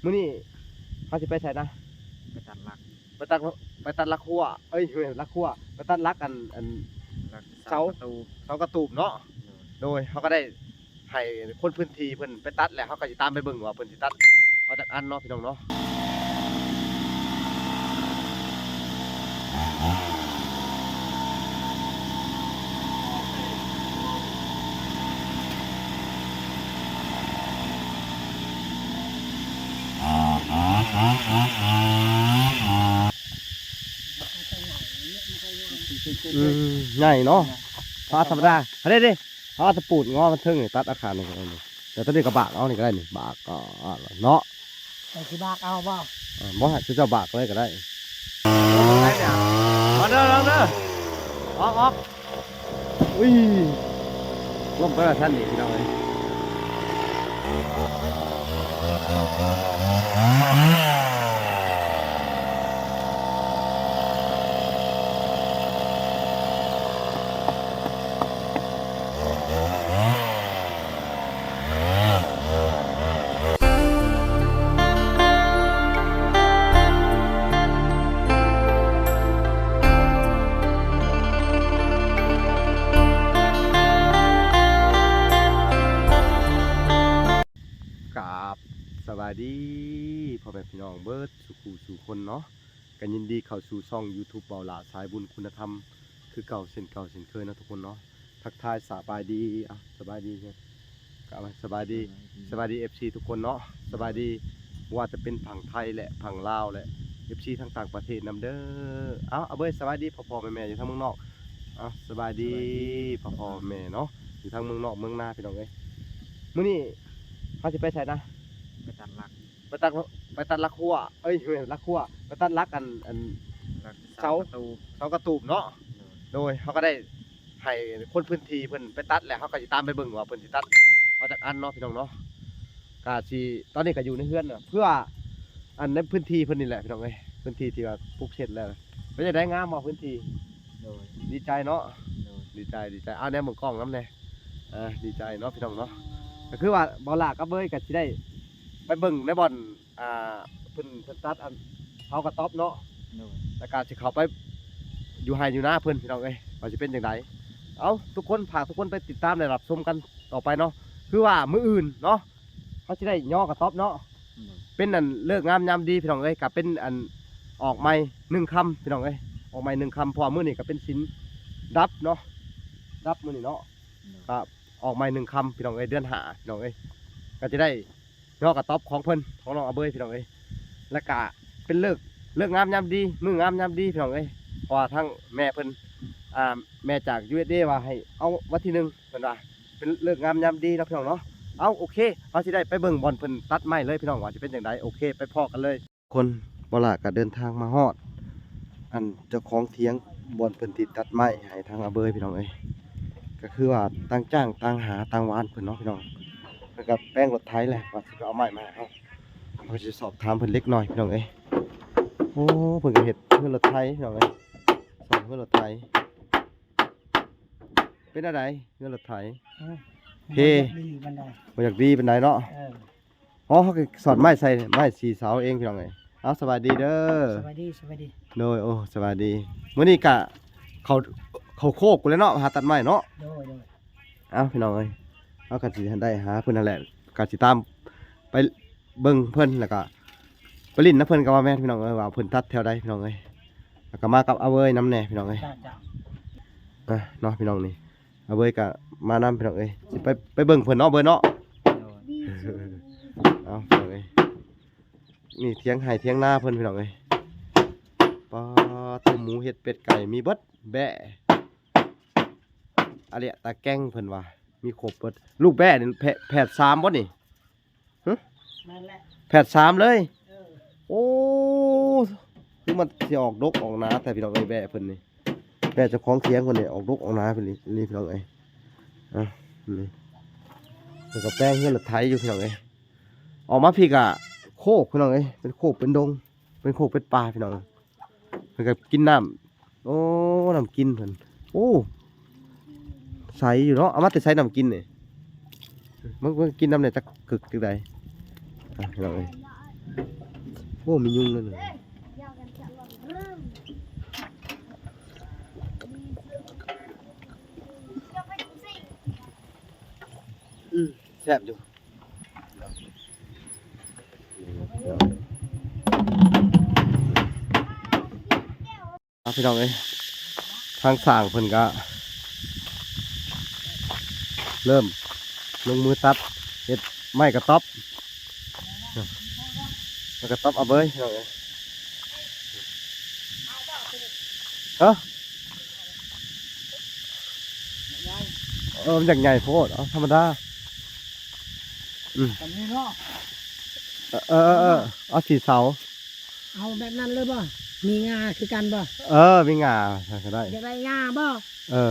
ມື້ນີ້ເຮົາຊິໄປໃສນະ? ໄປຕັດຫຼັກ ໄປຕັດ ໄປຕັດຫຼັກຮົ້ວ ເອີຍ ແມ່ນຫຼັກຮົ້ວ ໄປຕັດຫຼັກອັນ ອັນ ຫຼັກເສົາ ເສົາກະຕູບ ເສົາກະຕູບເນາະ. ໂດຍ ໂດຍ ເຮົາກໍໄດ້ໃຫ້ຄົນພື້ນທີ່ເພິ່ນໄປຕັດແລ້ວ ເຮົາກໍຊິຕາມໄປເບິ່ງວ່າເພິ່ນຊິຕັດເອົາຈັກອັນເນາະ ພີ່ນ້ອງເນາະ. ອືມ ໃຫຍ່ເນາະ ພາທຳມະດາ ເດ້ ເດ້ ເຮົາເອົາຕະປູດງໍມັນເທິງນີ້ ຕັດອາຄານນີ້ກໍໄດ້ນີ້ ແຕ່ຕອນນີ້ກໍບາກເອົານີ້ກໍໄດ້ນີ້ ບາກເນາະ. ເຈົ້າຊິບາກເອົາບໍ່? ເອີ ບໍ່ ໃຫ້ເຈົ້າບາກເລີຍກໍໄດ້. ມາເດີ ເດີ ເດີ ອອກ ອອກ ອຸ້ຍ ລົມໄປວ່າຊັ້ນນີ້ ພີ່ນ້ອງເອີຍ. ກາບສະບາຍດີພໍ່ແມ່ພີ່ນ້ອງເບິດສູ່ຄູ່ສູ່ຄົນເນາະ, ກໍຍິນດີເຂົ້າສູ່ຊ່ອງຢູທູບເບົາຫຼ້າສາຍບຸນຄຸນນະທຳ ຄືເກົ່າເຊັ່ນເກົ່າເຊັ່ນເຄີຍເນາະທຸກຄົນເນາະ. ທັກທາຍສະບາຍດີ ເອົ້າ ສະບາຍດີ ເອົ້າ ສະບາຍດີ ສະບາຍດີ ສະບາຍດີ ເອັຟຊີ ທຸກຄົນເນາະ ສະບາຍດີ ບໍ່ວ່າຈະເປັນຝັ່ງໄທ ແລະ ຝັ່ງລາວ ແລະ ເອັຟຊີ ທັງຕ່າງປະເທດນຳເດີ. ເອົ້າ ອາເບີຍ ສະບາຍດີພໍ່ໆແມ່ໆຢູ່ທາງເມືອງນອກ. ເອົ້າ ສະບາຍດີ ສະບາຍດີພໍ່ໆແມ່ເນາະ ຢູ່ທາງເມືອງນອກເມືອງນາ ພີ່ນ້ອງເອີຍ. ມື້ນີ້ເຮົາຊິໄປໃສນະ? ໄປຕັດຫຼັກ ໄປຕັດ ໄປຕັດຫຼັກຮົ້ວ ເອີຍ ແມ່ນຫຼັກຮົ້ວ ໄປຕັດຫຼັກອັນ ອັນ ຫຼັກເສົາ ເສົາກະຕູບ ເສົາກະຕູບເນາະ. ໂດຍ ໂດຍ ເຮົາກໍໄດ້ໃຫ້ຄົນພື້ນທີ່ເພິ່ນໄປຕັດແລ້ວ ເຮົາກໍຊິຕາມໄປເບິ່ງວ່າເພິ່ນຊິຕັດເອົາຈັກອັນເນາະ ພີ່ນ້ອງເນາະ. ກະຊິ ຕອນນີ້ກໍຢູ່ໃນເຮືອນນະ ເພື່ອອັນໃນພື້ນທີ່ເພິ່ນນີ້ແຫຼະ ພີ່ນ້ອງເອີຍ ພື້ນທີ່ທີ່ວ່າປຸກເສັດແລ້ວ. ເປັນຈັ່ງໃດ ງາມບໍ່ພື້ນທີ່? ໂດຍ ດີໃຈເນາະ. ໂດຍ ດີໃຈ ດີໃຈ. ເອົາແນມເບິ່ງກ້ອງນຳແດ່. ເອີ ດີໃຈເນາະ ພີ່ນ້ອງເນາະ. ກໍຄືວ່າເບົາຫຼ້າກັບເບີຍກໍຊິໄດ້ໄປເບິ່ງໃນບ່ອນ ອ່າ ເພິ່ນ ເພິ່ນຕັດອັນເຜົາກະຕ໊ອບເນາະ. ໂດຍ ແລ້ວກະຊິເຂົ້າໄປຢູ່ໄຮ່ຢູ່ນາເພິ່ນ ພີ່ນ້ອງເອີຍ ວ່າຊິເປັນຈັ່ງໃດ. ເອົ້າ ທຸກຄົນ ຝາກທຸກຄົນໄປຕິດຕາມ ແລະ ຮັບຊົມກັນຕໍ່ໄປເນາະ. ຄືວ່າມື້ອື່ນເນາະ ເຮົາຊິໄດ້ຍໍກະຕ໊ອບເນາະ. ໂດຍ ເປັນອັນເລີກງາມຍາມດີ ພີ່ນ້ອງເອີຍ ກະເປັນອັນອອກໃໝ່ໜຶ່ງຄຳ ພີ່ນ້ອງເອີຍ ອອກໃໝ່ໜຶ່ງຄຳ ເພາະວ່າມື້ນີ້ກະເປັນສິນດັບເນາະ ດັບມື້ນີ້ເນາະ. ໂດຍ ກະອອກໃໝ່ໜຶ່ງຄຳ ພີ່ນ້ອງເອີຍ ເດືອນຫ້າ ພີ່ນ້ອງເອີຍ ກະຈະໄດ້ ຍໍກະຕ໊ອບຂອງເພິ່ນ ຂອງນ້ອງອາເບີຍ ພີ່ນ້ອງເອີຍ. ແລ້ວກະເປັນເລີກ ເລີກງາມຍາມດີ ມື້ງາມຍາມດີ ພີ່ນ້ອງເອີຍ ເພາະວ່າທາງແມ່ເພິ່ນ ອ່າ ແມ່ຈາກ ຢູເອັສເອ ວ່າໃຫ້ເອົາວັນທີໜຶ່ງ ເພິ່ນວ່າເປັນເລີກງາມຍາມດີເນາະ ພີ່ນ້ອງເນາະ. ເອົາ ໂອເຄ ເຮົາຊິໄດ້ໄປເບິ່ງບ່ອນເພິ່ນຕັດໄມ້ເລີຍ ພີ່ນ້ອງ ວ່າຊິເປັນຈັ່ງໃດ. ໂອເຄ ໄປພໍ້ກັນເລີຍ. ຄົນ ເບົາຫຼ້າກໍເດີນທາງມາຮອດ ອັນເຈົ້າຂອງຖຽງບ່ອນເພິ່ນທີ່ຕັດໄມ້ໃຫ້ທາງອາເບີຍ ພີ່ນ້ອງເອີຍ. ກໍຄືວ່າຕ່າງຈ້າງຕ່າງຫາຕ່າງວານເພິ່ນເນາະ ພີ່ນ້ອງ. ເພິ່ນກໍແປງລົດໄຖແຫຼະ ວ່າຊິໄປເອົາໄມ້ມາໃຫ້ເຮົາ ເຮົາຊິສອບຖາມເພິ່ນເລັກນ້ອຍ ພີ່ນ້ອງເອີຍ. ໂອ້ ເພິ່ນກໍເຮັດເຮືອນລົດໄຖ ພີ່ນ້ອງເອີຍ ສ້າງເຮືອນລົດໄຖ. ເປັນແນວໃດເຮືອນລົດໄຖ? ເອີ ເພ ບໍ່ຢາກດີປານໃດ ບໍ່ຢາກດີປານໃດເນາະ. ເອີ ອໍ ເຮົາກໍສອດໄມ້ໃສ່ ໄມ້ສີ່ເສົາເອງ ພີ່ນ້ອງເອີຍ. ເອົາ ສະບາຍດີເດີ ສະບາຍດີ ສະບາຍດີ. ໂດຍ ໂອ້ ສະບາຍດີ. ມື້ນີ້ກະເຂົ້າ ເຂົ້າໂຄກພຸ້ນແຫຼະເນາະ ຫາຕັດໄມ້ເນາະ. ໂດຍ ໂດຍ. ເອົາ ພີ່ນ້ອງເອີຍ ເຮົາກໍຊິໄດ້ຫາເພິ່ນຫັ້ນແຫຼະ ກໍຊິຕາມໄປເບິ່ງເພິ່ນ ແລ້ວກໍໄປຫຼິ້ນນຳເພິ່ນກໍວ່າແມ່ນ ພີ່ນ້ອງເອີຍ ວ່າເພິ່ນຕັດແຖວໃດ ພີ່ນ້ອງເອີຍ. ແລ້ວກໍມາກັບອາເວີຍນຳແດ່ ພີ່ນ້ອງເອີຍ. ເຈົ້າ ເຈົ້າ. ອ່ະ ເນາະ ພີ່ນ້ອງ ນີ້ ອາເວີຍກໍມານຳ ພີ່ນ້ອງເອີຍ. ຊິໄປ ໄປເບິ່ງເພິ່ນເນາະ ເບິ່ງເນາະ. ໂດຍ ເອົາ ພີ່ນ້ອງເອີຍ ນີ້ຖຽງໄຮ່ຖຽງນາເພິ່ນ ພີ່ນ້ອງເອີຍ. ປາດໂທ້ ໝູເຫັດ ເປັດ ໄກ່ ມີເບິດ ແບ້ ອາເລຍ ຕາແກງ ເພິ່ນວ່າມີຄົບເບິດ. ລູກແບ້ນີ້ແຝ ແຝດສາມບໍ່ນີ້? ຮະ? ແມ່ນແຫຼະ ແຝດສາມເລີຍ. ເອີ ໂອ້ ຄືມັນຊິອອກດົກອອກໜາແທ້ ພີ່ນ້ອງເອີຍ ແບ້ເພິ່ນນີ້. ແບ້ເຈົ້າຂອງຖຽງເພິ່ນນີ້ອອກດົກອອກໜາເພິ່ນນີ້ ພີ່ນ້ອງເອີຍ. ອ່ະ ນີ້ ເພິ່ນກໍແປງເຮືອນລົດໄຖຢູ່ ພີ່ນ້ອງເອີຍ. ອອກມາພີ້ກະໂຄກ ພີ່ນ້ອງເອີຍ ເປັນໂຄກເປັນດົງ ເປັນໂຄກເປັນປ່າ ພີ່ນ້ອງ. ເພິ່ນກໍກິນນ້ຳ ໂອ້ ນ້ຳກິນເພິ່ນ ໂອ້ ໃສຢູ່ເນາະ. ເອົາມາແຕ່ໃສນ້ຳກິນນີ້? ເບິ່ງ ເບິ່ງ ກິນນ້ຳແດ່ ຈັກກຶກຈັ່ງໃດ. ອ່ະ ພີ່ນ້ອງເອີຍ ໂອ້ ມີຍຸງນັ້ນນະ. ອືມ ແຊບຢູ່. ອ່ະ ພີ່ນ້ອງເອີຍ ທາງຊ່າງເພິ່ນກະເລີ່ມລົງມືຕັດເຮັດໄມ້ກະຕ໊ອບ ໄມ້ກະຕ໊ອບອາເບີຍ ພີ່ນ້ອງເອີຍ. ຮະ? ເອີ ມັນຢາກໃຫຍ່ໂພດ ເອົາທຳມະດາ. ອືມ ແບບນີ້ເນາະ. ເອີ ເອີ ເອີ ເອົາສີ່ເສົາ. ເອົາແບບນັ້ນເລີຍບໍ່? ມີງ່າຄືກັນບໍ່? ເອີ ມີງ່າໃສ່ກໍໄດ້. ຢາກໄດ້ງ່າບໍ່? ເອີ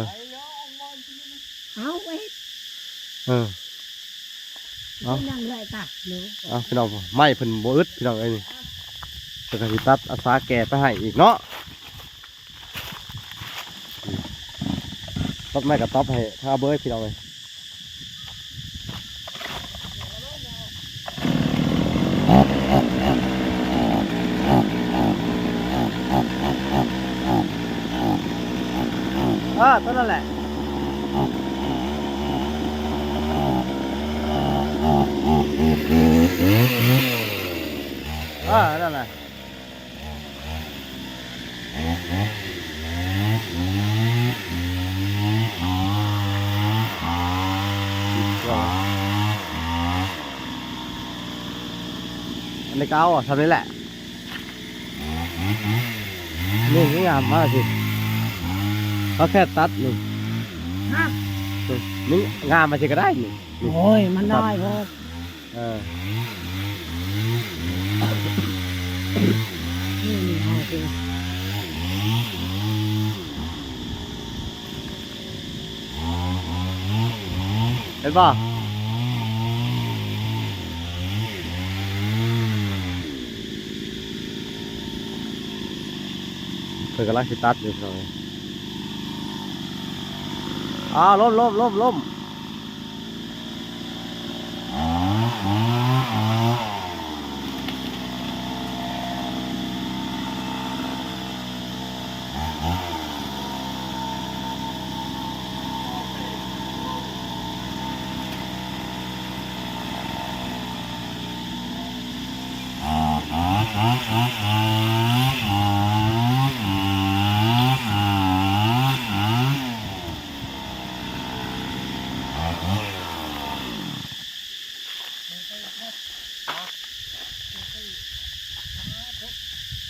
ເອົາໄວ້. ເອີ ເອົາ ເອົາ ພີ່ນ້ອງ ໄມ້ເພິ່ນບໍ່ອຶດ ພີ່ນ້ອງເອີຍ ນີ້ ເພິ່ນກໍຊິຕັດອາສາແກ່ໄປໃຫ້ອີກເນາະ. ອືມ ຕັດໄມ້ກະຕ໊ອບໃຫ້ທາເບີຍ ພີ່ນ້ອງເອີຍ. ເອີ ຕົວນັ້ນແຫຼະ ເອີ ນັ້ນແຫຼະ. ອັນນີ້ກໍເອົາສ່ຳນີ້ແຫຼະ. ນີ້ງາມມາກຊິ ເຮົາແຄ່ຕັດນີ້ ຮະ ນີ້ງາມມາຊິກໍໄດ້ນີ້. ໂອ້ຍ ມັນນ້ອຍໂພດ. ເອີ ນີ້ ນີ້ເອົາຊິ ເຫັນບໍ່? ເພິ່ນກຳລັງຊິຕັດຢູ່ ພີ່ນ້ອງເອີຍ. ອ້າວ ລົ້ມ ລົ້ມ ລົ້ມ ລົ້ມ.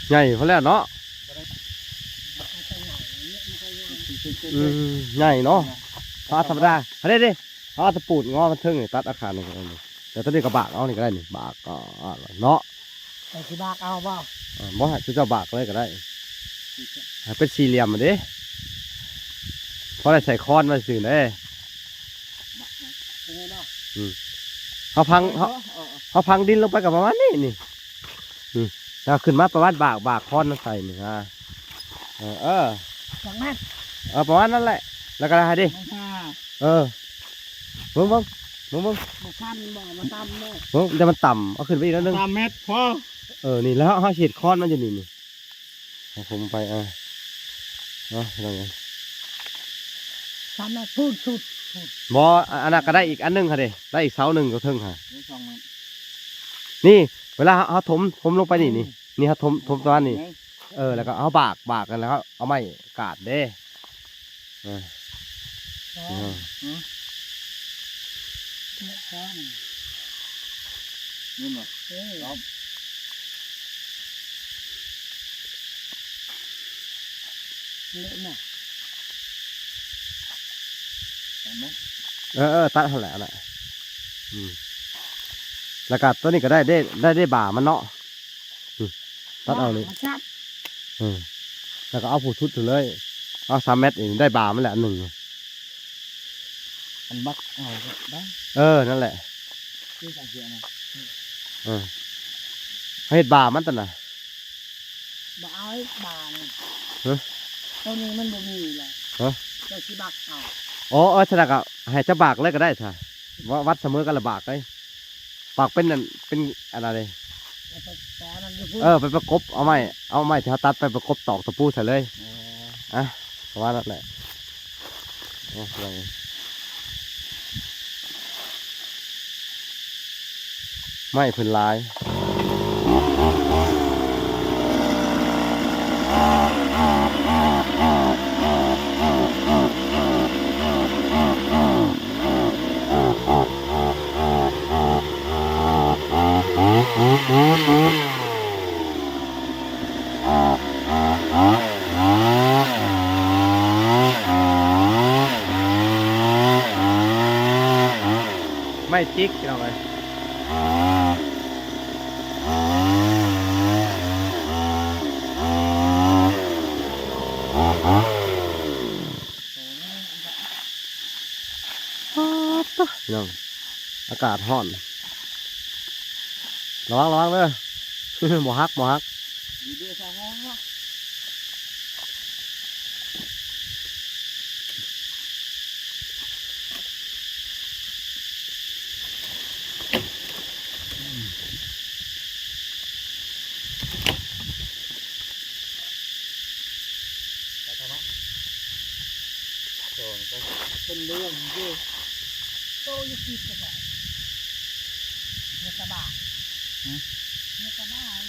ໃຫຍ່ພໍແລ້ວເນາະ. ອືມ ໃຫຍ່ເນາະ. ເອົາທຳມະດາ ເດ້ ເດ້ ເອົາຕະປູດງໍມັນເທິງນີ້ ຕັດອາຄານນີ້ກໍໄດ້ນີ້. ແຕ່ຕອນນີ້ກໍບາກເອົານີ້ກໍໄດ້ນີ້ ບາກເນາະ. ເຈົ້າຊິບາກເອົາບໍ່? ເອີ ບໍ່ ໃຫ້ເຈົ້າບາກເລີຍກໍໄດ້ ໃຫ້ເປັນສີ່ຫຼ່ຽມຫັ້ນເດ້ ພໍໄດ້ໃສ່ຄ້ອນມາຊື່ເດ້. ອືມ ເຮົາພັງ ເຮົາ ເຮົາພັງດິນລົງໄປກໍປະມານນີ້ນີ້. ອືມ ແລ້ວຂຶ້ນມາປະມານບາກ ບາກຄ້ອນມາໃສ່ນີ້ນະ. ເອີ ເອີ ສອງແມັດ ເອີ ປະມານນັ້ນແຫຼະ. ແລ້ວກໍໄດ້ເດ້ ເອີ ເບິ່ງ ເບິ່ງ ເບິ່ງ ເບິ່ງ ບໍ່ຄັນບໍ່ ບໍ່ຕ່ຳບໍ່ ເບິ່ງ ແຕ່ມັນຕ່ຳ ເອົາຂຶ້ນໄປອີກໜ້ອຍໜຶ່ງ ສາມແມັດພໍ. ເອີ ນີ້ແລ້ວເຮົາຊິເຮັດຄ້ອນມັນຢູ່ນີ້ນີ້ ໃຫ້ຜົມໄປ ເອີ ເນາະ ພີ່ນ້ອງເອີຍ. ສາມແມັດພຸ້ນສຸດ ບໍ່ ອັນ ອັນນັ້ນກໍໄດ້ອີກອັນໜຶ່ງຫັ້ນເດ້ ໄດ້ອີກເສົາໜຶ່ງຢູ່ເທິງຫັ້ນ ນີ້ສອງແມັດ. ນີ້ເວລາເຮົາ ເຮົາຖົມ ຖົມລົງໄປນີ້ ນີ້ ນີ້ເຮົາຖົມ ຖົມປະມານນີ້ ເອີ ແລ້ວກໍເຮົາບາກ ບາກກັນ ແລ້ວເຮົາເອົາໄມ້ກາດເດ້. ເອີ ນີ້ບໍ່ ເອີ ເລະນະ ເອີ ເອີ ຕັດຫັ້ນແຫຼະນະ. ອືມ ແລ້ວກໍຕົວນີ້ກໍໄດ້ ໄດ້ ໄດ້ ໄດ້ບ່າມັນເນາະ. ອືມ ຕັດເອົານີ້ ເອີ ແລ້ວກໍເອົາຜູ້ຊຸດເລີຍ ເອົາສາມແມັດນີ້ ໄດ້ບ່າມັນແລ້ວອັນໜຶ່ງ. ອັນບັກເອົາກໍໄດ້ ເອີ ນັ້ນແຫຼະ ຄືກັນເສຍນະ. ເອີ ເຮັດບ່າມັນຕົວນະ ບໍ່ເອົາອີກບ່ານີ້ ຮະ ຕົວນີ້ມັນບໍ່ມີແຫຼະ ຮະ ເຈົ້າຊິບັກເອົາ. ອໍ ເອີ ສະນັ້ນກໍໃຫ້ເຈົ້າບັກເລີຍກໍໄດ້ຊະ ວັດສະເໝີກັນລະບັກເລີຍ ບັກເປັນອັນ ເປັນອັນນັ້ນເດ້. ໄປ ໄປອັນນັ້ນຢູ່ພຸ້ນ ເອີ ໄປປະກົບ ເອົາໄມ້ ເອົາໄມ້ທີ່ເຮົາຕັດໄປປະກົບຕອກຕະປູໃສ່ເລີຍ ເອີ ອ່ະ ປະມານນັ້ນແຫຼະ ໂອ້ ໄມ້ເພິ່ນຫຼາຍ. ໄມ້ຈິກ ພີ່ນ້ອງເອີຍ. ປາດໂທ້ ພີ່ນ້ອງ ອາກາດຮ້ອນ ລະວັງ ລະວັງເດີ ບໍ່ຫັກ ບໍ່ຫັກ ດີເດຊາວໂຮງເນາະ. ໄປທຳໄມ? ໂດນໄປ ເປັນເລື່ອງຢູ່ ໂຕຢູ່ທີ່ສະບາຍ ເຮັດສະບາຍ ຫື? ເຮັດສະບາຍ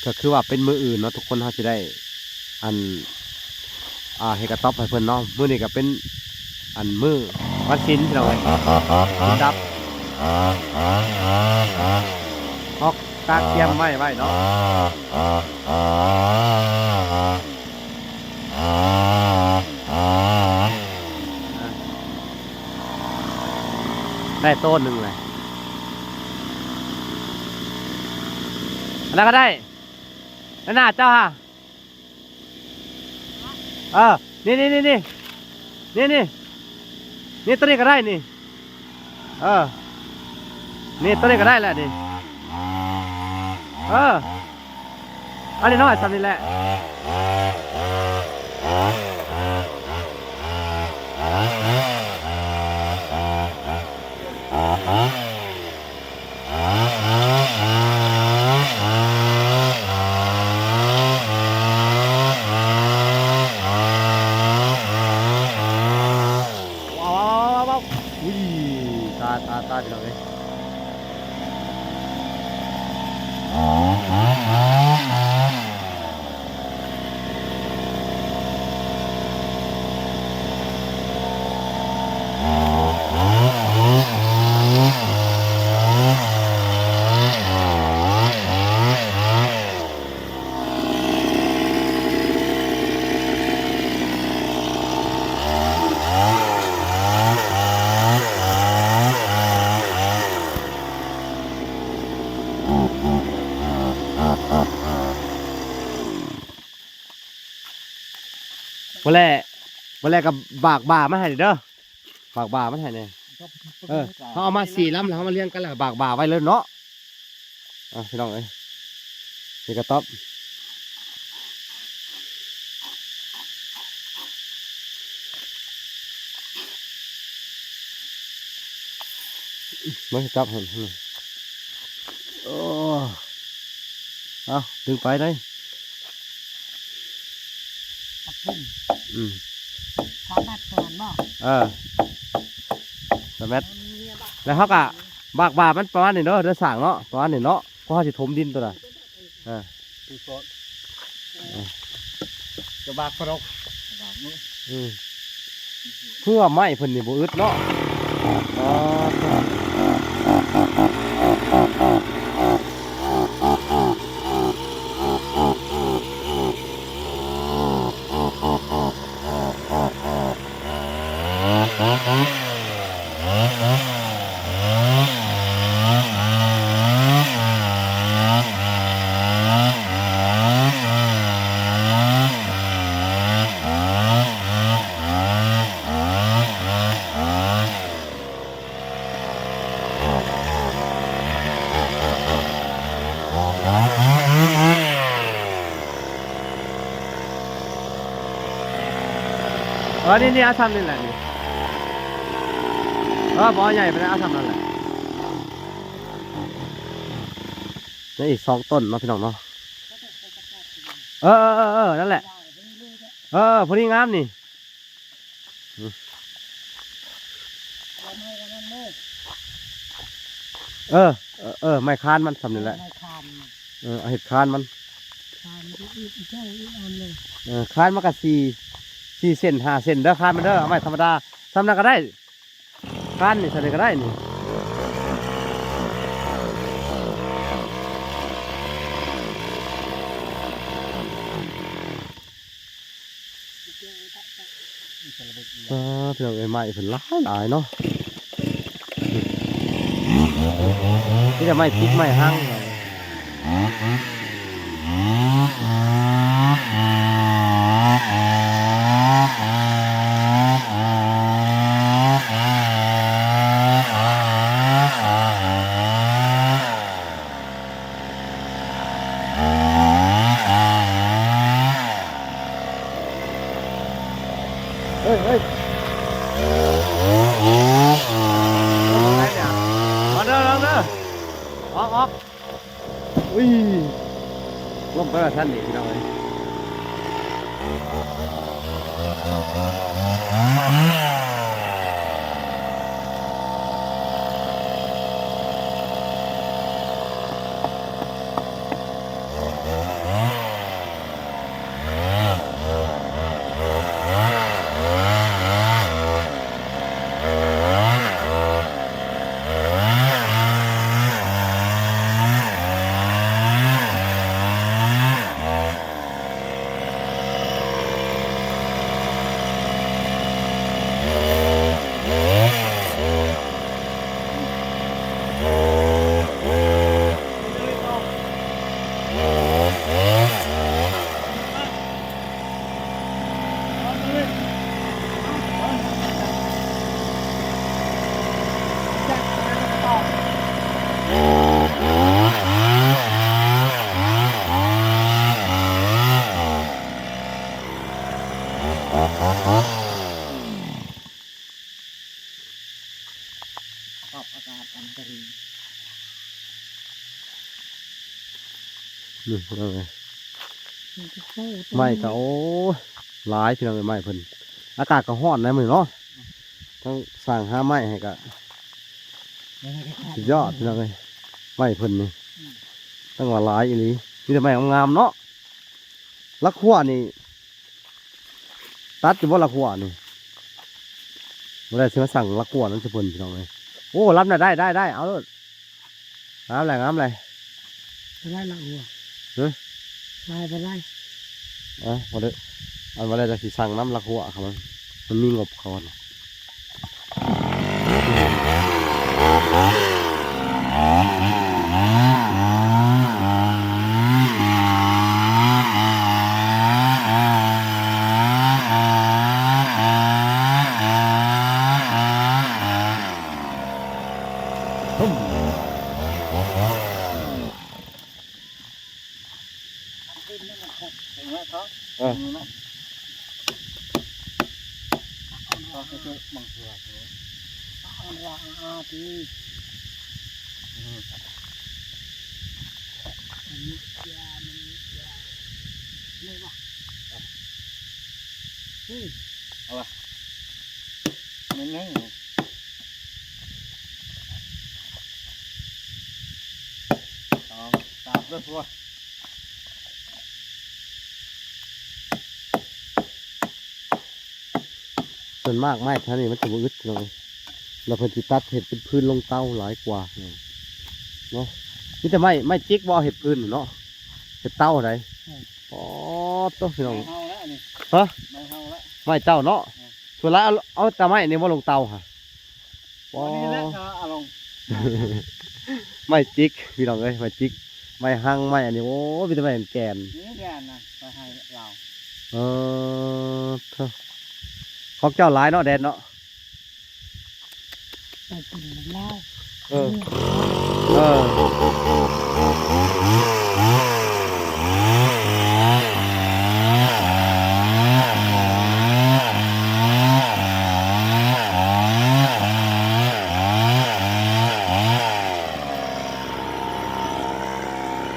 ກໍຄືວ່າເປັນມື້ອື່ນເນາະ ທຸກຄົນ ເຮົາຊິໄດ້ ອັນ ອ່າ ເຮັດກະຕ໊ອບໃຫ້ເພິ່ນເນາະ. ມື້ນີ້ກໍເປັນ ອັນ ມື້ວັນສິນ ພີ່ນ້ອງເອີຍ ສິນດັບ ເຮົາກະກຽມໄມ້ໄວ້ເນາະ. ໄດ້ໂຕໜຶ່ງເລີຍ ອັນນັ້ນກໍໄດ້ ນັ້ນນະເຈົ້າຫາ. ເອີ ນີ້ໆໆໆ ນີ້ໆ ນີ້ ໂຕນີ້ກໍໄດ້ນີ້ ເອີ ນີ້ ໂຕນີ້ກໍໄດ້ແຫຼະນີ້ ເອີ ອັນນ້ອຍໆ ສ່ຳນີ້ແຫຼະ. ວ້າວໆໆໆ ອຸ້ຍ ຕາຍໆໆ ພີ່ນ້ອງເອີຍ. ບໍ່ແລ ບໍ່ແລກໍບາກບ່າມາໃຫ້ເດີ ບາກບ່າມາໃຫ້ແດ່. ເອີ ເຮົາເອົາມາສີ່ລຳ ແລ້ວເຮົາມາລຽງກັນ ແລ້ວບາກບ່າໄວ້ເລີຍເນາະ. ອ່ະ ພີ່ນ້ອງເອີຍ ເຮັດກະຕ໊ອບ ມາຈັບໃຫ້ ໂອ້ ເອົາ ດຶງໄປໄດ້ ປັບປຸງ ອືມ ສາມແມັດກ່ອນບໍ່? ເອີ ສາມແມັດ ແລ້ວເຮົາກະບາກບ່າມັນປະມານນີ້ເນາະ ເດີສ້າງເນາະ ປະມານນີ້ເນາະ ເພາະເຮົາຊິຖົມດິນໂຕນັ້ນ ອ່າ ຄືກ່ອນ ອ່າ ຈະບາກປະດອກ ບາກມື ອືມ ຄືວ່າໄມ້ເພິ່ນນີ້ບໍ່ອຶດເນາະ ອໍ. ເອີ ນີ້ໆ ເອົາຊ່ຳນີ້ແຫຼະນີ້ ເອີ ບໍ່ເອົາໃຫຍ່ປານໃດ ເອົາຊ່ຳນັ້ນແຫຼະ. ຍັງອີກສອງຕົ້ນເນາະ ພີ່ນ້ອງເນາະ. ເອີ ເອີ ເອີ ເອີ ນັ້ນແຫຼະ ເອີ ພໍດີງາມນີ້. ເອີ ເອີ ເອີ ໄມ້ຄານມັນສ່ຳນີ້ແຫຼະ ໄມ້ຄານ ເອີ ເອົາເຮັດຄານມັນ ຄານມັນອີກ ອີກເຈົ້າອີກອັນເລີຍ ເອີ ຄານມັນກະສີ່ ສີ່ເຊັນ ຫ້າເຊັນເດີ ຄານມັນເດີ ເອົາໄມ້ທຳມະດາສ່ຳນັ້ນກະໄດ້ ຄານນີ້ສ່ຳນີ້ກະໄດ້ນີ້. ອ່າ ພີ່ນ້ອງເອີຍ ໄມ້ເພິ່ນຫຼາຍໆເນາະ ມີແຕ່ໄມ້ຈິກໄມ້ຫັງ. ເຮີ້ຍ ເຮີ້ຍ ມາເດີ ມາເດີ ອອກ ອອກ ອຸ້ຍ ລົງໄປວ່າຊັ້ນນີ້ ພີ່ນ້ອງເອີຍ. ປັບອາກາດອັນຕະຣີ ນີ້ພີ່ນ້ອງເອີຍ ມັນກໍໂຕ ໄມ້ກໍ ໂອ້ ຫຼາຍພີ່ນ້ອງເອີຍ ໄມ້ເພິ່ນ ອາກາດກໍຮ້ອນນະມື້ນີ້ເນາະ ທັງສ້າງຫາໄມ້ໃຫ້ກໍ ສຸດຍອດພີ່ນ້ອງເອີຍ ໄມ້ເພິ່ນນີ້ ອືມ ຕັ້ງວ່າຫຼາຍອີ່ຫຼີ ມີແຕ່ໄມ້ງາມໆເນາະ. ລາຂົວນີ້ ຕັດຢູ່ບໍ່ລາຂົວນີ້? ບໍ່ໄດ້ຊິມາສັ່ງລາຂົວນຳຊຸເພິ່ນພີ່ນ້ອງເອີຍ. ໂອ້ ລຳນະ ໄດ້ ໄດ້ ໄດ້ ເອົາໂລດ. ງາມແຫຼະ ງາມແຫຼະ. ໄດ້ລາຂົວ. ຮະ? ໄດ້ ໄດ້ ໄດ້. ເອີ ບໍ່ໄດ້ ອັນວ່າແລ້ວຈະຊິສັ່ງນຳລາຂົວເຂົາ ມັນ ມັນມີງົບເຂົາຫັ້ນ. ເອີ ເອີ ເອົາລະ ແມ່ນຫຍັງນີ້? ສອງ ສາມ ເດີ ຄົວ. ສ່ວນມາກໄມ້ແຖວນີ້ມັນຈະບໍ່ອຶດພີ່ນ້ອງເອີຍ ແລ້ວເພິ່ນຊິຕັດເຮັດເປັນພື້ນລົງເຕົາຫຼາຍກວ່າເນາະ. ມີແຕ່ໄມ້ ໄມ້ຈິກບໍ່ເຮັດພື້ນເນາະ ເຮັດເຕົາໃດ໋. ອືມ ອໍ ໂຕ ພີ່ນ້ອງ. ໄມ້ເຮົາແລ້ວອັນນີ້. ຮະ? ໄມ້ເຮົາແລ້ວ ໄມ້ເຈົ້າເນາະ. ອືມ ສ່ວນຫຼາຍເອົາ ເອົາແຕ່ໄມ້ນີ້ບໍ່ລົງເຕົາຫະ. ໂອ້ ນີ້ແຫຼະ ເອີ ເອົາລົງ. ໄມ້ຈິກພີ່ນ້ອງເອີຍ ໄມ້ຈິກ ໄມ້ຫັງ ໄມ້ອັນນີ້ ໂອ້ ມີແຕ່ໄມ້ແກ່ນ. ນີ້ແດນນະ ໄປໃຫ້ລາວ. ເອີ ເອີ ຂອງເຈົ້າຫຼາຍເນາະ ແດນເນາະ. ໄປກິນນຳລາວ. ເອີ ເອີ. ເ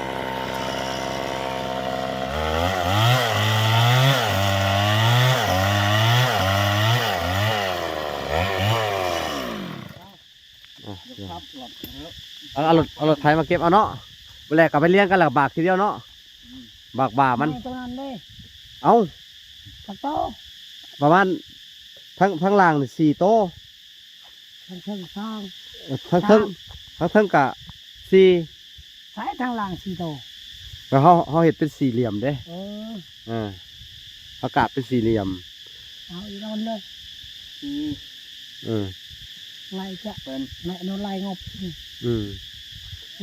ຂັບລົດເອີ ເອົາ ເອົາລົດ ເອົາລົດໄຖມາເກັບເອົາເນາະ. ມື້ແລກກໍໄປລຽງກັນ ແລ້ວບາກທີດຽວເນາະ. ອືມ ບາກບ່າມັນ ໄມ້ຕົວນັ້ນເດ້. ເອົ້າ ຈັກໂຕ? ປະມານ ທາງ ທາງລ່າງນີ້ສີ່ໂຕ ທາງເທິງສອງ ເອີ ທາງເທິງ ສາມ ທາງເທິງກະສີ່. ໃຊ້ທາງລ່າງສີ່ໂຕ ແລ້ວເຮົາ ເຮົາເຮັດເປັນສີ່ຫຼ່ຽມເດ້. ເອີ ເອີ ເຮົາກາບເປັນສີ່ຫຼ່ຽມ. ເອົາອີກອັນເລີຍ. ອືມ ເອີ ໄລ່ຈະເປັນ ໄລ່ໂນໄລ່ງົບ. ອືມ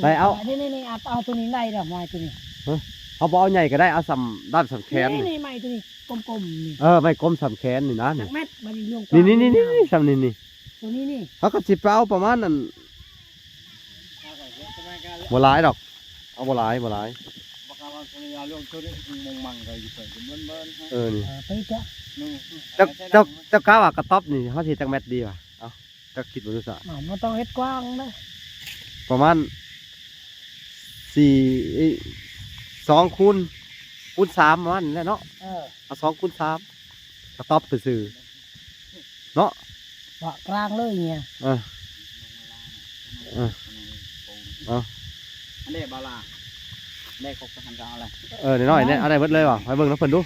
ໄລ່ເອົາ ນີ້ໆໆ ເອົາ ເອົາຕົວນີ້ໄດ້ດອກ ໄມ້ຕົວນີ້. ຮະ ເຮົາບໍ່ເອົາໃຫຍ່ກໍໄດ້ ເອົາສ່ຳດ້າມສ່ຳແຂນນີ້ ນີ້ ໄມ້ຕົວນີ້ ກົມໆນີ້. ເອີ ໄມ້ກົມສ່ຳແຂນນີ້ນະ ຈັກແມັດ ບັດນີ້ລວງ ນີ້ໆໆ ສ່ຳນີ້ນີ້. ຕົວນີ້ນີ້ ເຮົາກໍຊິໄປເອົາປະມານນັ້ນ ບໍ່ຫຼາຍດອກ ເອົາບໍ່ຫຼາຍ ບໍ່ຫຼາຍ. ເອີ ນີ້ ເອີ ໄປເຈາະ ເຈົ້າ ເຈົ້າ ເຈົ້າກະວ່າກະຕັອບນີ້ ເຮົາຊິເຮັດຈັກແມັດດີວະ? ເອົາ ເຈົ້າຄິດເບິ່ງດູຊະ. ເອົາ ບໍ່ຕ້ອງເຮັດກວ້າງເດ້ ປະມານສີ່ ເອີຍ ສອງຄູນ ຄູນສາມປະມານນີ້ແຫຼະເນາະ. ເອີ ເອົາສອງຄູນສາມ ກະຕັອບຊື່ໆ ເນາະ ປະກາງເລີຍເນຍ. ເອີ ເອີ ເອົາ ອັນນີ້ບາລາ ແລກອອກໄປຫັ້ນກໍເອົາແຫຼະ. ເອີ ນ້ອຍໆນີ້ ເອົາໄດ້ເບິດເລີຍຫວາ? ໄປເບິ່ງນຳເພິ່ນດູ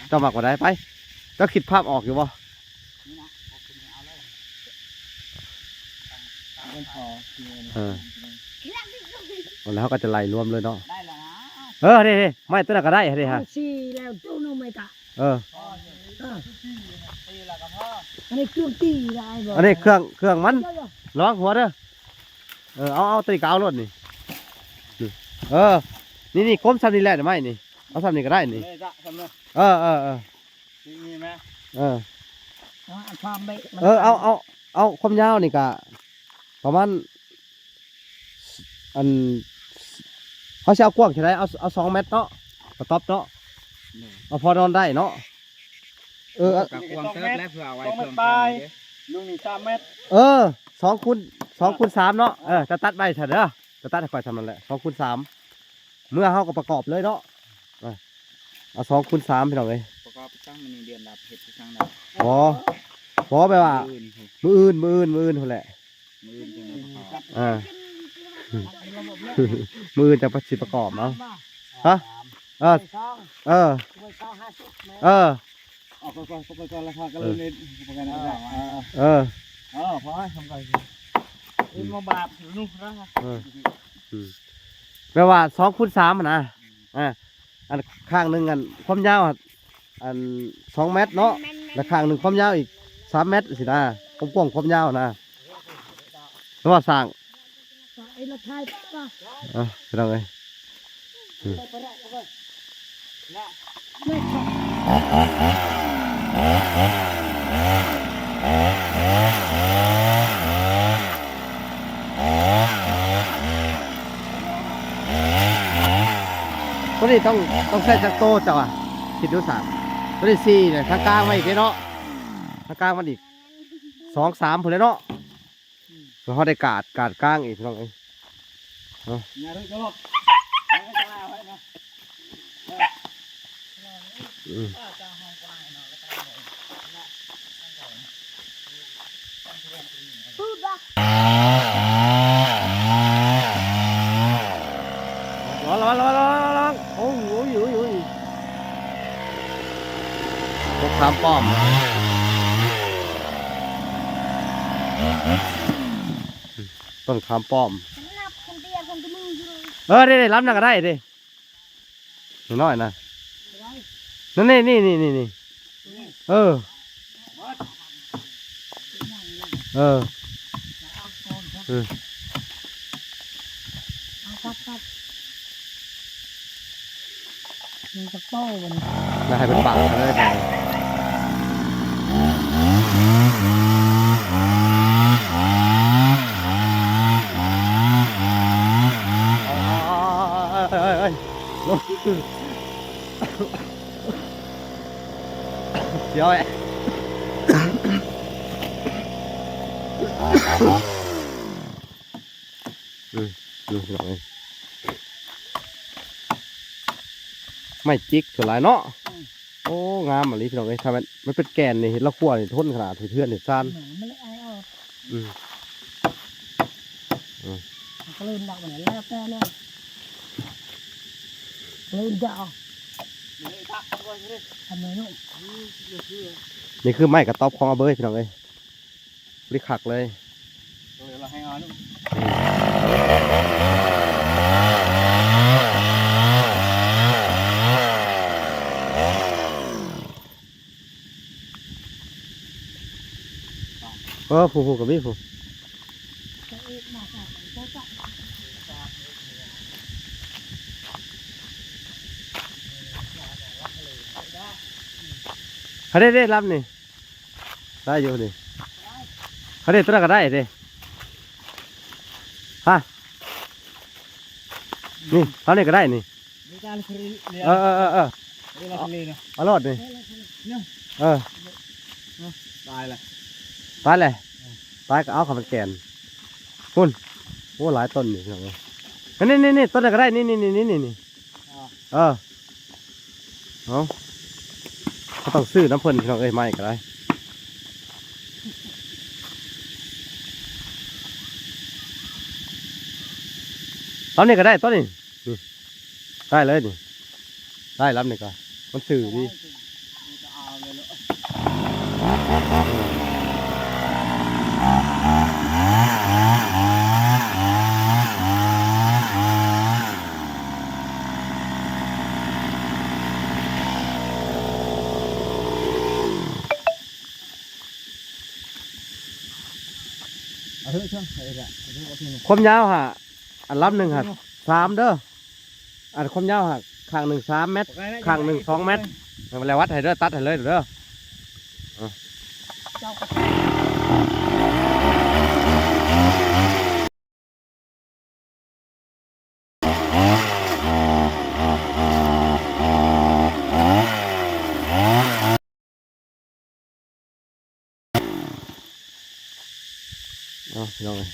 ເຈົ້າມັກບໍ່ໄດ້. ໄປ ເຈົ້າຄິດພາບອອກຢູ່ບໍ່? ນີ້ນະ ເອົາຂຶ້ນນີ້ເອົາເລີຍ ຕາມ ຕາມເພິ່ນຂໍ. ເອີ ແລ້ວເຮົາກໍຈະໄລ່ລວມເລີຍເນາະ. ໄດ້ແລ້ວນະ. ເອີ ເດ້ໆ ໄມ້ຕົວນັ້ນກໍໄດ້ເດ້ຮະ. ເອົາສີ່ແລ້ວໂຕໂນໄມ້ຕະ. ເອີ ເອີ ຕີແລ້ວກໍພໍ. ອັນນີ້ເຄື່ອງຕີໄດ້ບໍ່? ອັນນີ້ເຄື່ອງ ເຄື່ອງມັນ ລະວັງຫົວເດີ. ເອີ ເອົາ ເອົາ ຕົວນີ້ກໍເອົາໂລດນີ້. ເອີ ນີ້ໆ ກົມສ່ຳນີ້ແຫຼະ ໄມ້ນີ້ ເອົາສ່ຳນີ້ກໍໄດ້ນີ້. ເອີ ເອີ ເອີ ເອີ ເອົາ ເອົາ ເອົາຄວາມຍາວນີ້ກະປະມານ ອັນ ເຮົາຊິເອົາກວ້າງເທົ່າໃດ? ເອົາ ເອົາສອງແມັດເນາະ ກະຕັອບເນາະ. ເອີ ເອົາພໍນອນໄດ້ເນາະ. ເອີ ກະກວ້າງເຕີບແລ້ວ ເພື່ອເອົາໄວ້ເຄື່ອງຂອງເດ້. ລຸງນີ້ສາມແມັດ. ເອີ ສອງຄູນ ສອງຄູນສາມເນາະ. ເອີ ຈະຕັດໄວ້ຊະເດີ ຈະຕັດໃຫ້ຂ້ອຍສ່ຳນັ້ນແຫຼະ ສອງຄູນສາມ. ເມື່ອເຮົາກໍປະກອບເລີຍເນາະ. ເອົາສອງຄູນສາມ ພີ່ນ້ອງເອີຍ. ປະກອບຈັ່ງມື້ນີ້ເດືອນດັບເຮັດຈັ່ງໃດ? ບໍ່ ບໍ່ ແບບວ່າມື້ອື່ນ ມື້ອື່ນ ມື້ອື່ນ ມື້ອື່ນພຸ້ນແຫຼະ. ມື້ອື່ນຈັ່ງມາປະກອບ. ເອີ ມື້ອື່ນຈັ່ງຊິປະກອບເອົາ. ຮະ? ເອີ ເອີ ເອີ ເອົາກ່ອນ ເອົາກ່ອນ ແລ້ວພາກັນເລີຍ. ເອີ ເອີ ເອີ ພໍໃຫ້ທຳການ ອື່ນມາບາດໜູນະ. ເອີ ອືມ ແບບວ່າສອງຄູນສາມຫັ້ນນະ. ອ່າ ອັນຂ້າງໜຶ່ງ ອັນຄວາມຍາວ ອັນສອງແມັດເນາະ ແລ້ວຂ້າງໜຶ່ງຄວາມຍາວອີກສາມແມັດຊີ້ນະ ຄວາມກວ້າງຄວາມຍາວນະ. ແລ້ວວ່າສ້າງ ເອີ ພີ່ນ້ອງເອີຍ ອືມ ຕົວນີ້ຕ້ອງ ຕ້ອງໃຊ້ຈັກໂຕເຈົ້າອະ? ຄິດດູຊະ ຕົວນີ້ສີ່ແຫຼະ ທາງກາງມາອີກເດ້ເນາະ ທາງກາງມັນອີກສອງສາມພຸ້ນແຫຼະເນາະ. ເຮົາໄດ້ກາດ ກາດກາງອີກ ພີ່ນ້ອງເອີຍ. ເນາະ ຢ່າເລີຍ ຈະລອດ ເອີ ອືມ ລະວັງ ລະວັງ ລະວັງ ລະວັງ ລະວັງ. ໂອ້ຍ ໂອ້ຍ ໂອ້ຍ ໂອ້ຍ ຕົ້ນຂາມປ້ອມ ຕົ້ນຂາມປ້ອມ. ເອີ ເດ້ໆ ລຳນັ້ນກໍໄດ້ເດ້ ນ້ອຍໆນະ. ນັ້ນ ນີ້ໆໆ ເອີ ເອີ ເອີ ເອົາ ຕັດ ຕັດ ມັນຈະໂປ້ບັດນີ້ ແລ້ວໃຫ້ເພິ່ນປາດເລີຍ. ເອົາ ເອົາ ເອົາ ເອົາ ເອົາ ເອົາ ເອົາ ເອົາ ລງ ດຽວ ອືມ ນີ້ພີ່ນ້ອງເອີຍ ໄມ້ຈິກສ່ວນຫຼາຍເນາະ. ອືມ ໂອ້ ງາມອີ່ຫຼີພີ່ນ້ອງເອີຍ ຖ້າແມ່ນມັນເປັນແກ່ນນີ້ ເຮັດລາວຄົວນີ້ທົນຂະໜາດ ເຮັດເຮືອນເຮັດຊານ. ອືມ ອືມ ອືມ. ອືມ ກະເລີນດອກນີ້ແລ້ວແຕ່ແລ້ວ ກະເລີນດອກ ທຳໄມເນາະ ນີ້ຄືໄມ້ກະຕອບຂອງອາເບີຍ ພີ່ນ້ອງເອີຍ. ລິຄັກເລີຍ ເອີ ລະໃຫ້ເອົາເນາະ ເອີ ຜູ້ໆ ກໍມີຜູ້ ເຮົາໄດ້ ໄດ້ລຳນີ້. ໄດ້ຢູ່ນີ້ ເຮົາເດ້ ຕົວນັ້ນກໍໄດ້ເດ້ ຮະ ນີ້ ເຮົານີ້ກໍໄດ້ນີ້ ເອີ ເອີ ເອີ ເອີ ເອົາໂລດນີ້ ເອີ ຕາຍແລ້ວ ຕາຍແລ້ວ ຕາຍກໍເອົາເຂົ້າໄປແກນ ພຸ້ນ ໂອ້ ຫຼາຍຕົ້ນນີ້ ພີ່ນ້ອງເອີຍ ນີ້ໆໆ ຕົ້ນນັ້ນກໍໄດ້ ນີ້ໆໆ ນີ້ ເອີ ເອົາ ເຮົາຕ້ອງຊື້ນຳເພິ່ນ ພີ່ນ້ອງເອີຍ ໄມ້ກໍໄດ້ ຕອນນີ້ກໍໄດ້ ຕອນນີ້ ນີ້ ໄດ້ເລີຍນີ້ ໄດ້ລຳນີ້ກໍ ມັນຊື່ດີ. ຄວາມຍາວຫະ ອັນລຳໜຶ່ງຫະ ສາມເດີ ອັນຄວາມຍາວຫະ ຂ້າງໜຶ່ງສາມແມັດ ຂ້າງໜຶ່ງສອງແມັດ ແລ້ວວັດໃຫ້ເດີ ຕັດໃຫ້ເລີຍເດີ. ເອົາ ພີ່ນ້ອງເອີຍ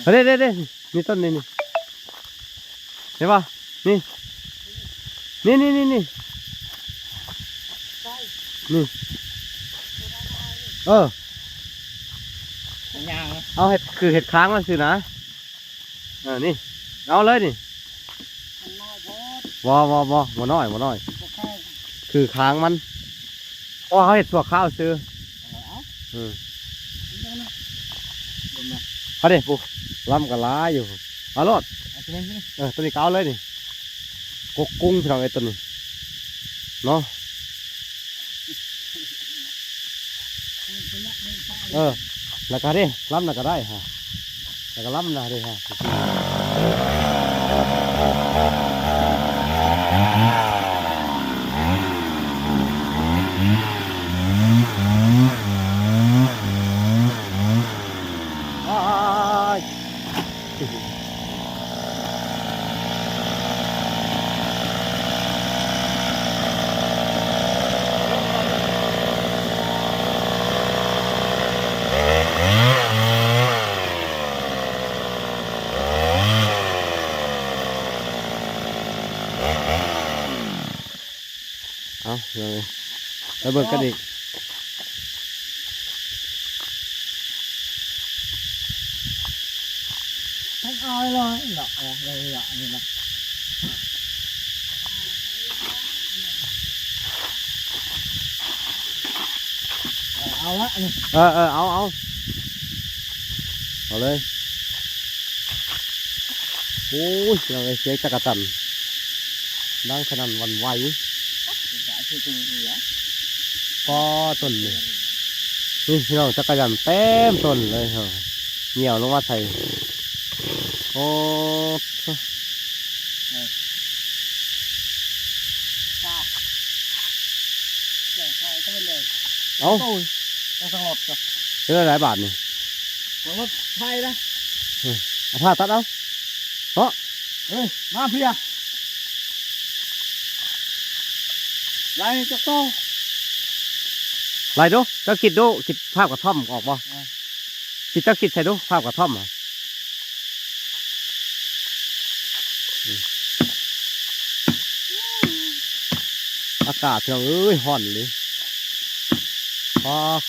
ເຮົາ ເດ້ໆໆ ນີ້ຕົ້ນນີ້ ນີ້ ເຫັນບໍ່? ນີ້ ນີ້ໆໆໆ ນີ້ ເອີ ມັນຍ່າງນະ ເອົາເຮັດ ຄືເຮັດຄ້າງມັນຊື່ນະ ເອີ ນີ້ ເອົາເລີຍນີ້ ມັນນ້ອຍໂພດ ບໍ່ ບໍ່ ບໍ່ ບໍ່ນ້ອຍ ບໍ່ນ້ອຍ ບໍ່ແຂງ ຄືຄ້າງມັນ ເພາະວ່າເຮົາເຮັດຊົ່ວຄາວຊື່ ເອີ ເອົາ ເອີ ເອົາເດ້ ຜູ້ ລຳກໍຫຼາຍຢູ່ ເອົາໂລດ ເອົາຕົວນີ້ ເອີ ຕົວນີ້ກໍເອົາເລີຍນີ້ ກົກກຸ້ງ ພີ່ນ້ອງເອີຍ ຕົວນີ້ເນາະ ເອີ ແລ້ວກໍເດ້ ລຳນັ້ນກໍໄດ້ຫະ ແລ້ວກໍລຳນະເດ້ຫະ. ເອົາ ເອົາ ໄປເບິ່ງກັນອີກ ເອົາເລີຍເນາະ ເອົາເລີຍເນາະ ນີ້ນະ ເອົາລະ ເອີ ເອີ ເອົາ ເອົາ ເອົາເລີຍ. ໂອ້ຍ ພີ່ນ້ອງເອີຍ ສຽງຈັກກະຈັນດັງສະໜັ່ນຫວັ່ນໄຫວ ປໍ້ ຕົ້ນນີ້ ນີ້ພີ່ນ້ອງ ຈັກກະຈັນເຕັມຕົ້ນເລີຍ ຍ່ຽວລົງມາໃສ່ ໂອ້ ເອີ ເອົາ ໂອ້ຍ ໄປທາງລົດ ເປັນໄດບາດນີ້ ທາງລົດໄຖນະ ເອີ ເອົາຜ້າຕັດເອົາ ເນາະ ເອີຍ ມາເພຍ ໄລ່ຈັກໂຕ ໄລ່ດູ ເຈົ້າຄິດດູ ຄິດພາບກະທ່ອມອອກບໍ່? ເອີ ຄິດ ເຈົ້າຄິດໃສ່ດູ ພາບກະທ່ອມ ເອີ ອາກາດ ພີ່ນ້ອງເອີຍ ຮ້ອນເລີຍ. ພໍ ໃຄ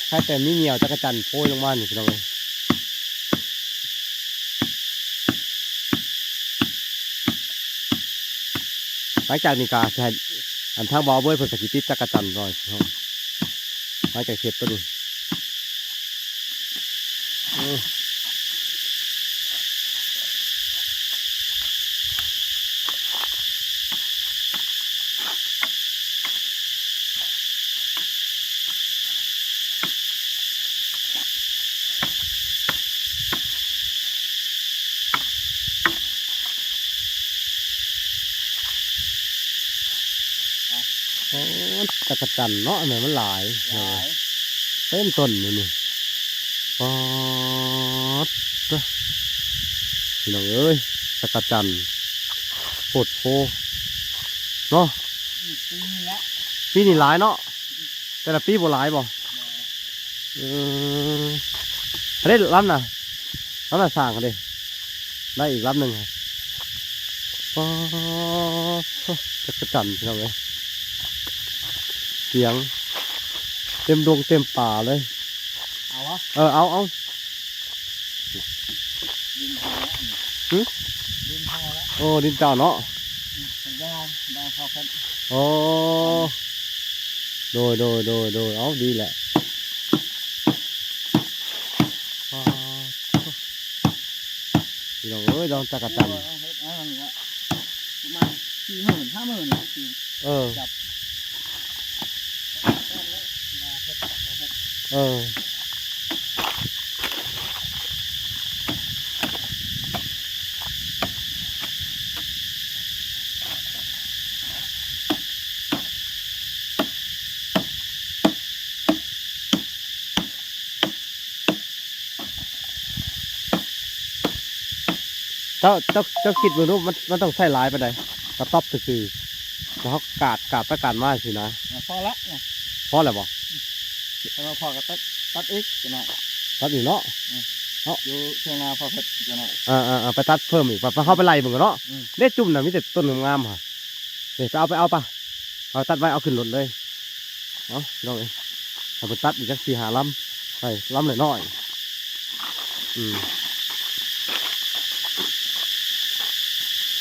ໃຄແຕ່ມີໜ່ຽວຈັກກະຈັນໂພຍລົງມານີ້ ພີ່ນ້ອງເອີຍ. ຫຼັງຈາກນີ້ກໍຊິໃຫ້ ອັນ ທາງບ່າວເບີດເພິ່ນກໍຊິຕິດຈັກກະຈັນໜ່ອຍ ເນາະ ຫຼັງຈາກເຮັດໂຕນີ້. ເອີ ໂອ້ ຈັກກະຈັນເນາະ ແມ່ນມັນຫຼາຍ ຫຼາຍ ເຕັມຕົ້ນຢູ່ນີ້. ປາດ ເດີ ພີ່ນ້ອງເອີຍ ຈັກກະຈັນ ໂພດໂພເນາະ. ອືມ ປີນີ້ແຫຼະ ປີນີ້ຫຼາຍເນາະ ແຕ່ລະປີບໍ່ຫຼາຍບໍ່? ບໍ່. ເອີ ອັນນີ້ລຳນະ ລຳນະສ້າງເດ້ ໄດ້ອີກລຳໜຶ່ງ. ປາດ ຈັກກະຈັນ ພີ່ນ້ອງເອີຍ ສຽງເຕັມດົງເຕັມປ່າເລີຍ. ເອົາວະ? ເອີ ເອົາ ເອົາ. ດິນພໍແລ້ວນີ້ ຫຶ? ດິນພໍແລ້ວ. ໂອ້ ດິນເຈົ້າເນາະ. ອືມ ໄດ້ ໄດ້ພໍເພິ່ນ. ໂອ້ ໂດຍ ໂດຍ ໂດຍ ໂດຍ ເອົາ ດີແຫຼະ. ປາດ ພີ່ນ້ອງເອີຍ ດອງຈັກກະຈັນ ເຮັດອັນນັ້ນກໍປະມານສີ່ໝື່ນ ຫ້າໝື່ນ ເອີ ຈັບ ເອີ. ເຈົ້າ ເຈົ້າ ເຈົ້າຄິດເບິ່ງດູ ມັນ ມັນຕ້ອງໃຊ້ຫຼາຍປານໃດ? ກະຕັອບຊື່ໆ ແລ້ວເຮົາກາດ ກາດໄປກາດມາຊີ້ນະ. ພໍແລ້ວ ພໍແລ້ວບໍ່? ຄັນວ່າພໍກໍຕັດ ຕັດອີກຈັກໜ້ອຍ ຕັດອີກເນາະ. ເອີ ເນາະ ຢູ່ເຖິງນາພໍເພິ່ນຈັກໜ້ອຍ. ເອີໆ ໄປຕັດເພີ່ມອີກ ໄປ ໄປ ເຮົາໄປໄລ່ເບິ່ງກ່ອນເນາະ. ອືມ ເດ້ ຈຸ່ມນະ ມີແຕ່ຕົ້ນງາມໆ ຫະ ເດ້ ໄປເອົາ ໄປເອົາ ໄປ ເອົາຕັດໄວ້ ເອົາຂຶ້ນລົດເລີຍ. ເອົາ ພີ່ນ້ອງເອີຍ ຖ້າເພິ່ນຕັດອີກຈັກສີ່ຫ້າລຳ ໃສ່ລຳນ້ອຍໆ. ອືມ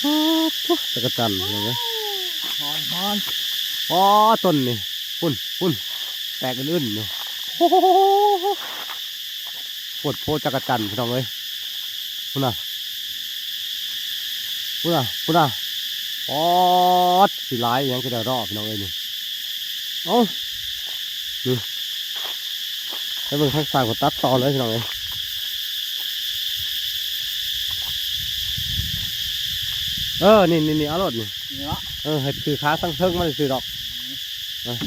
ປາດໂທ້ ຈັກກະຈັນ ພີ່ນ້ອງເອີຍ ຮ້ອນໆ. ອໍ ຕົ້ນນີ້ ພຸ້ນ ພຸ້ນ ແຕກອື່ນໆຢູ່. ໂອ້ໂຫ ໂພດໂພຈັກກະຈັນ ພີ່ນ້ອງເອີຍ ພຸ້ນນະ ພຸ້ນນະ ພຸ້ນນະ. ປາດ ຊິຫຼາຍອີ່ຫຍັງຄືດຽວເນາະ ພີ່ນ້ອງເອີຍນີ້. ເອົ້າ ນີ້ ໄປເບິ່ງທາງສ້າງເພິ່ນຕັດຕໍ່ເລີຍ ພີ່ນ້ອງເອີຍ. ເອີ ນີ້ໆໆ ເອົາໂລດນີ້ ນີ້ເນາະ. ເອີ ໃຫ້ຖືຂາທາງເທິງມາຊື່ດອກ. ອືມ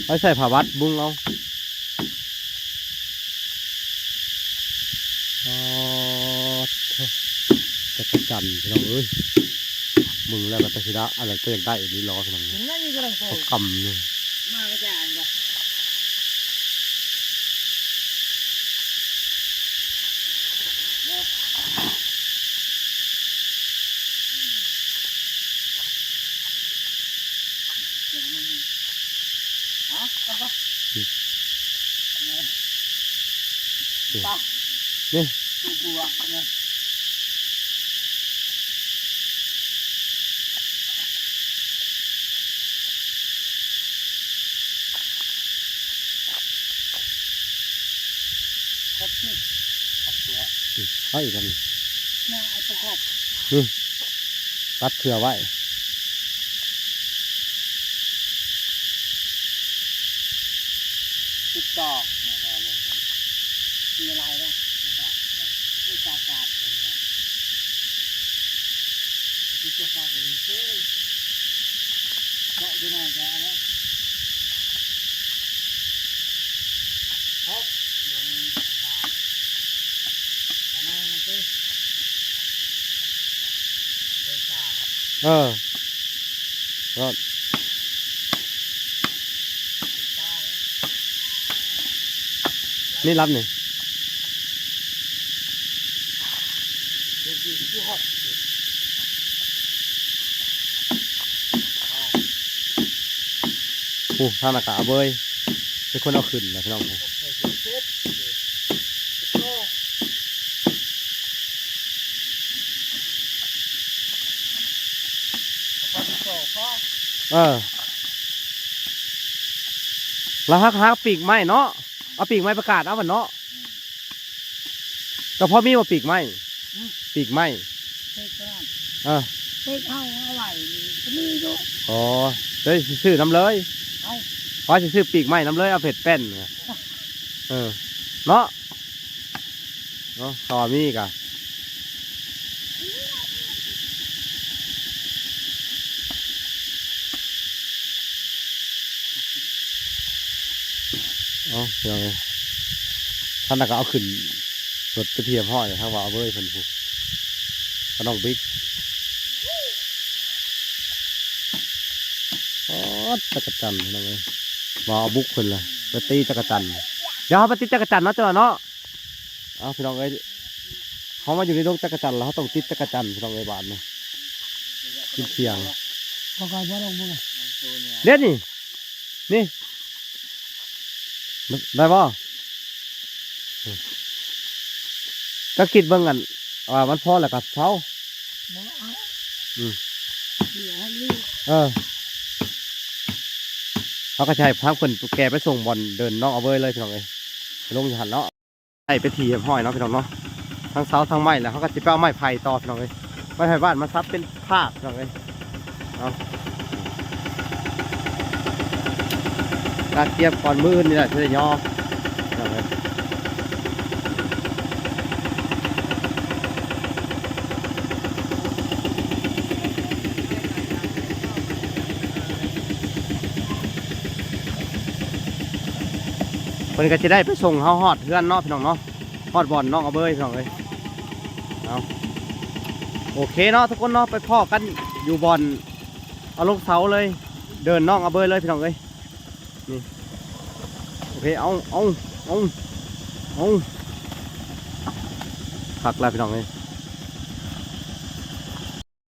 ເອີ ໄປໃສ່ຜ້າບັດບຸງເອົາ. ອໍ ໂທ້ ຈັກກະຈັນ ພີ່ນ້ອງເອີຍ ເບິ່ງແລ້ວກໍຕາຊິດາ ອັນນັ້ນກໍຢາກໄດ້ອີ່ຫຼີຫຼໍ ພີ່ນ້ອງ ເຫັນໄດ້ຢູ່ກຳລັງໂຕ ເຂົາກຳຢູ່ ມາກະຈານກໍ ເອົາ ໄປ ໄປ ອືມ ໄປ ນີ້ ຕັດເຊືອກ ຕັດເຊືອກ ອືມ ເອົາອີກລຳໜຶ່ງ ໜ້າ ເອົາປະກອບ ອືມ ຕັດເຊືອກໄວ້ ຕິດຕໍ່ ເວລາ ເວລາ ເວລາ ເອີ ເອີ ນີ້ລຳນີ້ ໂອ້ ທາງນັ້ນກະອາເບີຍ ເປັນຄົນເອົາຂຶ້ນນະພີ່ນ້ອງ. ເອີ ລະຫັກ ຫັກປີກໄມ້ເນາະ ເອົາປີກໄມ້ໄປກາດເອົາມັນເນາະ. ອືມ ເຈົ້າພໍມີບໍ່ປີກໄມ້? ອືມ ປີກໄມ້ ເປັກນັ້ນ ເອີ ເປັກເຮົາເອົາໄວ້ນີ້ກໍມີຢູ່. ອໍ ເລີຍຊິຊື້ນຳເລີຍ ເອົາ ວ່າຊິຊື້ປີກໄມ້ນຳເລີຍ ເອົາເຜັດແປ້ນ ເອີ ເນາະ ເນາະ ຖ້າວ່າມີກະ ເອົາ ພີ່ນ້ອງເອີຍ ທ່ານນະກະເອົາຂຶ້ນລົດເປັນທີ່ຮຽບຮ້ອຍແລ້ວ ທາງບ່າວເວີຍເພິ່ນພຸ້ນ ກັບນ້ອງບິກ. ໂອ້ ຈັກກະຈັນ ພີ່ນ້ອງເອີຍ ບ່າວບຸກເພິ່ນລະ ໄປຕີຈັກກະຈັນ. ດຽວເຮົາໄປຕິດຈັກກະຈັນເນາະ ເຈົ້າເນາະ. ເອົາ ພີ່ນ້ອງເອີຍ ເຮົາມາຢູ່ໃນດົງຈັກກະຈັນລະ ເຮົາຕ້ອງຕິດຈັກກະຈັນ ພີ່ນ້ອງເອີຍ ບາດນີ້ ກິນທ່ຽງ ບໍ່ໄກ ບໍ່ລົງ ບໍ່ໄກ ເດ້ນີ້ ນີ້ ໄດ້ບໍ່? ເຈົ້າຄິດເບິ່ງ ອັນວ່າມັນພໍແລ້ວກໍເຊົາ ບໍ່ເອົາ ອືມ ເອີ ເຮົາກໍຈະໃຫ້ທາງເພິ່ນແກ່ໄປສົ່ງບ່ອນເດີ່ນນ້ອງອາເວີຍເລີຍ ພີ່ນ້ອງເອີຍ ໄປລົງຢູ່ຫັ້ນເນາະ. ໄດ້ເປັນທີ່ຮຽບຮ້ອຍເນາະ ພີ່ນ້ອງເນາະ ທັງເສົາທັງໄມ້ແລ້ວ ເຮົາກໍຊິໄປເອົາໄມ້ໄຜ່ຕໍ່ ພີ່ນ້ອງເອີຍ ໄມ້ໄຜ່ບ້ານມາສັບເປັນພາກ ພີ່ນ້ອງເອີຍ. ເອົາ ກະກຽມກ່ອນມື້ອື່ນນີ້ແຫຼະ ຊິໄດ້ຍໍ ພີ່ນ້ອງເອີຍ. ເພິ່ນກໍຊິໄດ້ໄປສົ່ງເຮົາຮອດເຮືອນເນາະ ພີ່ນ້ອງເນາະ ຮອດບ່ອນນ້ອງອາເບີຍ ພີ່ນ້ອງເອີຍ. ເອົາ ໂອເຄເນາະ ທຸກຄົນເນາະ ໄປພໍ້ກັນຢູ່ບ່ອນເອົາລົງເສົາເລີຍ ເດີ່ນນ້ອງອາເບີຍເລີຍ ພີ່ນ້ອງເອີຍ. ນີ້ ໂອເຄ ເອົາ ເອົາ ເອົາ ເອົາ ຄັກແລ້ວ ພີ່ນ້ອງເອີຍ.